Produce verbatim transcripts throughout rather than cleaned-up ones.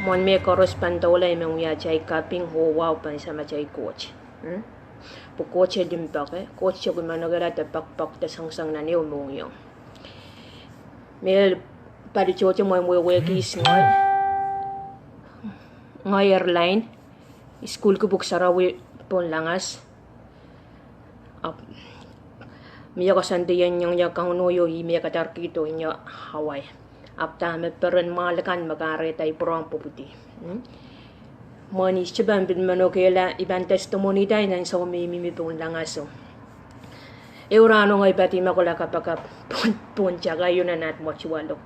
Mwohn mehkoaros pahn doula, I men wia atail kaping oh wahu pahn Samatail Koht. Pwe Koht e limpoak, Koht sohte manokehla de poakpoak de soangsoang nan ehu mohngiong. Me pali tohto me I wehwehki, ngehi airline, I sukuhlki Pwuhk Sarawi pohn langas. Ahpw mie koasoandi iengieng, Kauno, oh ih me kadarodohng ie Hawaii. Ahpw dahme peren mwahl kan me kahrehda I pwurehng pwupwudi. Mwein I sohte pahn pil manokehla, I pahn testimony da nan ansou me I mihmi pohn langaso. Ehu rahno ngehi padihmwakula kapakap pohn, pohn takaio nan ahd mwotuwelo.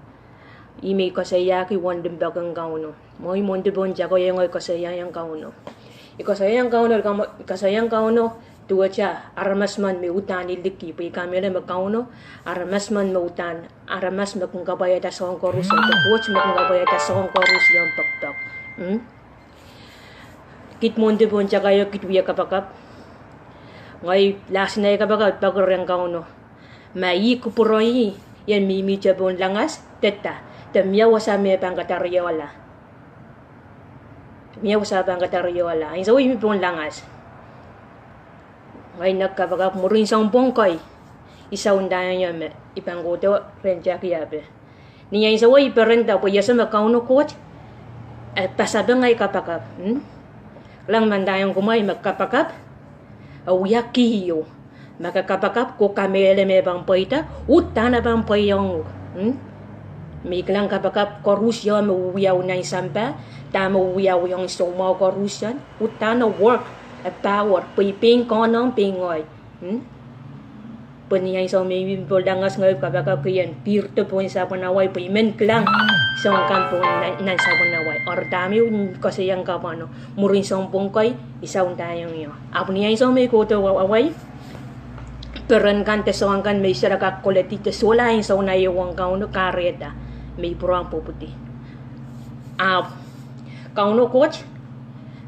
Ih me I koasoiahki uwen limpoak en Kauno. Mwein I mwohndi pohn takaio, ngehi koasoiaiong Kauno. I koasoiaiong Kauno, I koasoiaiong Kauno, duwehte aramas men me uhdahn I liki, pwe I kamehlele me Kauno, aramas men me uhdahn, aramas me kin kapwaiada soahng koaros, oh Koht me kin kapwaiada soahng koaros iong poakpoak. Kiht mwohndi pohn takaio, kiht wia kapakap. Ngehi lahsinahi kapakap, peki rehn Kauno, ma ih kupwuren ie mihmihte pohn langas, de, de mie wasa me pahn kadariehla. Mie wasa pahn kadariehla ansou I mihmi pohn langas. Ngehi nek kapakap, mwurin sounpwong kei I soundahng ie me I pahn kohdo rehn Jackie ape. Ni ansou I perenda pwe I ese me Kauno Koht e pasapeng ahi kapakap. Kilang, I men ndaiong kumwail me kapakap e wia kih ieu. Ma ke kapakap, ke kamehlele me pahn pweida, uhdahn e pahn pweiong uhk. Me I kilang kapakap koaros ieu me wiawi nan sampah, dahme wiawi ong soumwahu koaros, uhdahn e work, e power, pwe I pein kohnohng pein ngehi. Pwe ni ansou me I mihmi pohn langas, ngehi kapakapki en pihrdo pohn sapwen Hawaii pwe I men kilang soahng kan pohn nan, nan sapwen Hawaii. Eri dahme I koasoiaiong kapwano, mwurin sounpwong kei I soundahng ie. Ahpw ni ansou me I kohdo Hawaii, peren kan de soahng kan me I sohte kak koledi de sohla ansou nah ehuong Kauno kahrehda me I pwurehng pwupwudi. Ahpw Kauno Koht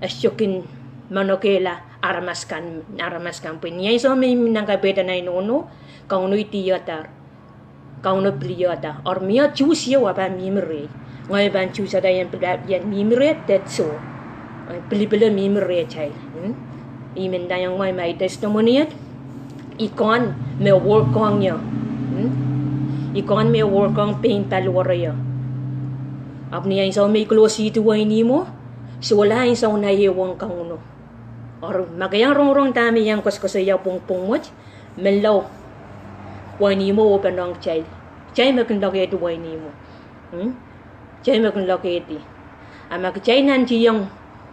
e sohte kin manokehla aramas kan, aramas kan pwe ni ansou me I mih nan kapehden ahi nohno, Kauno idihadahr. Kauno piliada. Eri mie choose ieu e pahn mihmi rehi. Ngehi pahn choose-ada ien pil, ien mihmi rehi, de soh, pilipil e mihmi rehtail. I men ndaiong kumwail me ahi testimony et, I kohn me work ong ie. I kohn me work ong pein paliwere ie. Ahpw ni ansou me I close-ih duwen ihmwo, sohla ansou nah ehuong Kauno. Eri ma ke iang rongorong dahme I iang koasokoasoia pwongpwong wet, menlau wehin ihmwo ohpene ong kitail. Kitail me kin lokehdi wehin ihmwo. Kitail me kin lokehdi. A ma kitail nantihong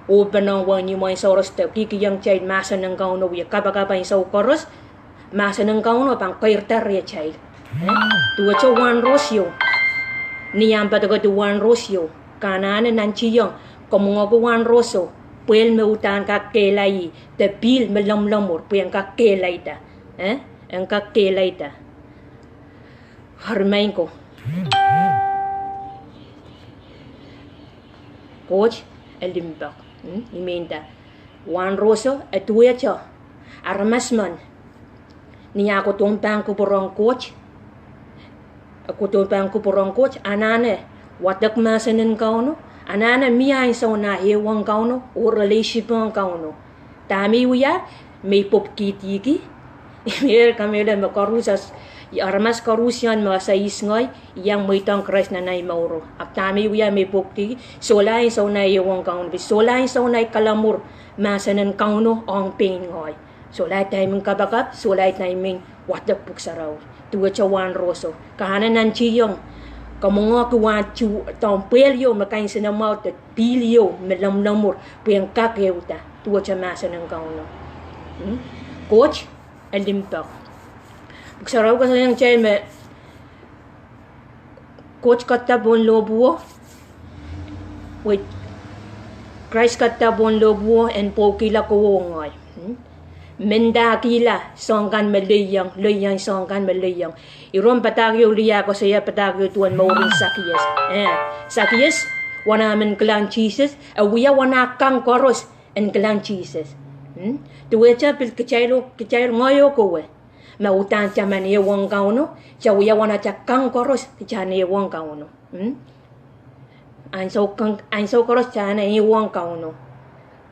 ohpene ong wehin ihmwo ansou koaros de kihkihong kitail mahsen en Kauno, wia kapakap ansou koaros, mahsen en Kauno pahn keirda rehtail. Duwehte wahn rohs ieu. Ni ahmw padokedi wahn rohs ieu, ke anahne nantihong, kamwenge wahn rohso, pwehl me uhdahn kak kehlail, de pihl me lomwlomwur pwe en kak kehlailda. En kak kehlailda. Eri maing ko, Koht e limpoak. I mehnda wahn rohso e duwehte aramas men, ni ah kohdohn pahn kupwur ong Koht, kohdohn pahn kupwur ong Koht, anahne wadek mahsen en Kauno, anahne mie ansou nah ehuong Kauno oh relationship ong Kauno. Dahme I wia, me I pwupwukidiki. I men kamehlele me koaros, aramas koaros ian me ese ihs ngehi, I iang mweidohng Krais nan ahi mouro. Ahpw dahme I wia me I pwupwukidiki, sohla ansou nah ehuong Kauno, pwe sohla ansou nah I kalamwur mahsen en Kauno ong pein ngehi. Sohla time en kapakap, sohla time en wadek Pwuhk Sarawi. Duwehte wahn rohso, ke anahne nantihong, kamwenge wahn tuhdohn pwehl ieu me kansenamwahu de pihl ieu me lomwlomwur pwe en kak ehda. Duwehte mahsen en Kauno. Koht e limpoak. Pwuhk Sarawi koasoiaiong kitail me Koht kahrehda pohn lohpwuo, wet, Krais kahrehda pohn lohpwuo en pwoukihla kowe oh ngehi, mendahkihla soahng kan me lelohng, lelohng soahng kan me lelohng. Iren padahk ieu lih ah koasoia padahk ieu duwen mouren Sakias. Sakias, wen ah men kilang Sises, e wia wen ah kang koaros en kilang Sises. Duwehte pil kitail, kitail ngehi oh kowe, ma uhdahn kitail men ehuong Kauno, kitail wia wen atail kang koaros kitail en ehuong Kauno. Ansou koaros tana ehuong Kauno.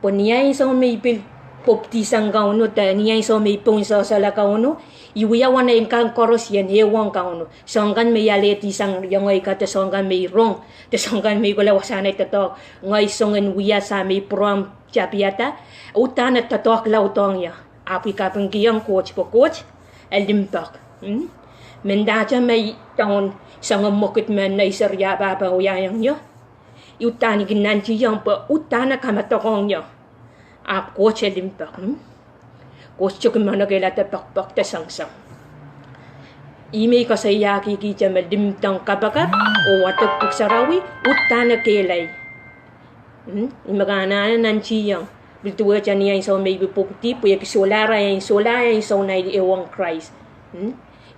Pwe ni ansou me I pil pwupwudisang Kauno de ni ansou me I pwung sohsohla Kauno, I wia wanahi kan koaros I en ehuong Kauno. Soahng kan me I alehdisang iong ngehi ka de soahng kan me I rong de soahng kan me I kohla wasahn ei doadoahk, ngehi soangen wia, Sahm, me I pwurehng tapiada. Uhdahn e doadoahk laudohng ie. Ahpw I kapingkihong Koht pwe Koht e limpoak. Mendahte me I doun soangen mwekid me nei seri ah pahpa wiahiong ie, I uhdahn kin nantihong pwe uhdahn e kamedekong ie. Ahpw Koht e limpoak. Koht sohte kin manokehla de poakpoak de soangsoang. Ih me I koasoiahkihte me limpoak, kapakap oh wadek Pwuhk Sarawi uhdahn e kehlail. I me ke anahne nantihong, pil duwehte ni ansou me I pil pwupwudi pwe I kin solahr, I en solahr ansou nei ehuong Krais.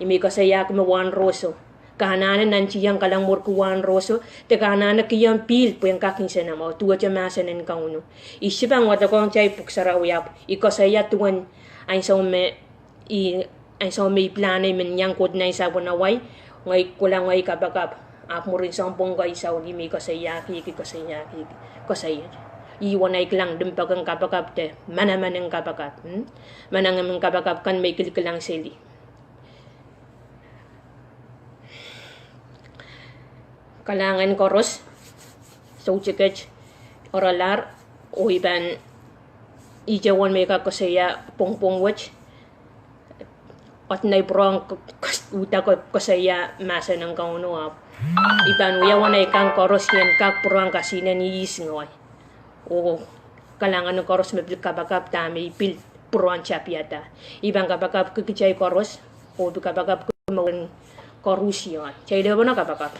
I me I koasoiahki me wahn rohso, ke anahne nantihong kalahngan en wahn rohso de ke anahne kihong pihl pwe en kak nsenamwahu duwehte mahsen en Kauno. I sohte pahn wadekohng kitail Pwuhk Sarawi ahpw I koasoia duwen ansou me I, ansou me I pilahn ei men iang Koht nan sahpwen wai, ngehi kohla ngehi kapakap. Ahpw mwurin sounpwong kei saut I me I koasoiahkihki, koasoiahkihki, koasoia. I wanahi kilang limpoak en kapakap de manaman en kapakap. Manaman en kapakap kan me I kilkilang seli. Kalahngan koaros, soutik et, oaralahr, oh I pahn, ihte uwen me I kak koasoia pwongpwong wet, oat nei pwurehng, uhdahn koasoia mahsen en Kauno ahpw I pahn wia wanahi kan koaros I en kak pwurehng kasinen ihs ngehi. Oh kalahngan koaros me pil kapakap dahme I pil pwurehng tapiada. I pahn kapakapki kitail koaros, oh I pil kapakapki mouren koarusie. Kitail lepweno kapakap.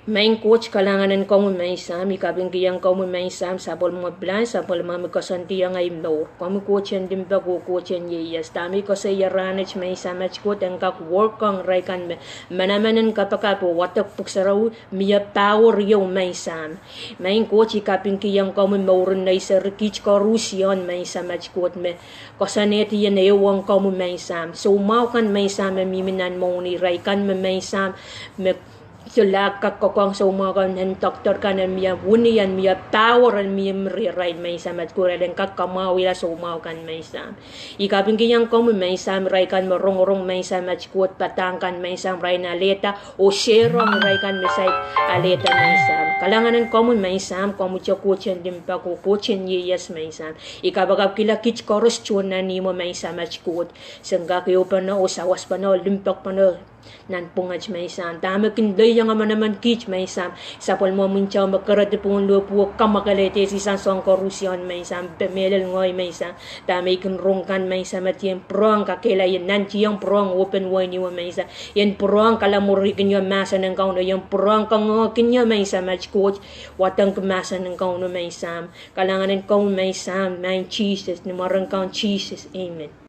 Maing Koht, kalahngan en komwi maing Sahm, I kapingkihong komwi maing Sahm sapwellimomwi pilahn, sapwellimomwi koasoandiong ei mour. Komwi Koht en limpoak oh Koht en ieias. Dahme I koasoia rahnwet maing Samat Koht en kak work ong irail kan me manaman en kapakap oh wadek Pwuhk Sarawi mie power ieu maing Sahm. Maing Koht, I kapingkihong komwi mouren nei seri, kiht koarusie maing Samat Koht, me koasoanehdi en ehuong komwi maing Sahm. Soumwahu kan maing Sahm me mihmi nan mwohni, irail kan me maing Sahm me solahr kak kokohng soumwahu kan, nan doctor kan en mie wini, en mie power en mie rehrail maing Samat Koht, irail en kak kamwahwihala soumwahu kan maing Sahm. I kapingkihong komwi maing Sahm irail kan me rongorong maing Samat Koht padahk kan maing Sahm, irail en alehda oh seirohng irail kan me saik alehda maing Sahm. Kalahngan en komwi maing Sahm, komwi te Koht en limpoak oh Koht en ieias maing Sahm. I kapakapkihla kiht koaros tohn nan ihmwo maing Samat Koht, sen kak ehupene oh sawaspene oh limpoakpene nanpwungat maing Sahm. Dahme kin lelohng emenemen kiht maing Sahm, sapwellimomwi ntao me keredi pohn lohpwuo, kamwakelehdi sang soahng koarusie maing Sahm, pil mehlel ngehi maing Sahm. Dahme I kin rong kan maing Sahm, I en pwurehng kakehlail, I en nantihong pwurehng open wai ni wet maing Sahm. I en pwurehng kalamwurihkin ie mahsen en Kauno, I en pwurehng kangoangehkin ie maing Samat Koht, wadengki mahsen en Kauno maing Sahm. Kalahngan en komwi maing Sahm, maing Sises, ni mwaren Kaun Sises, amen.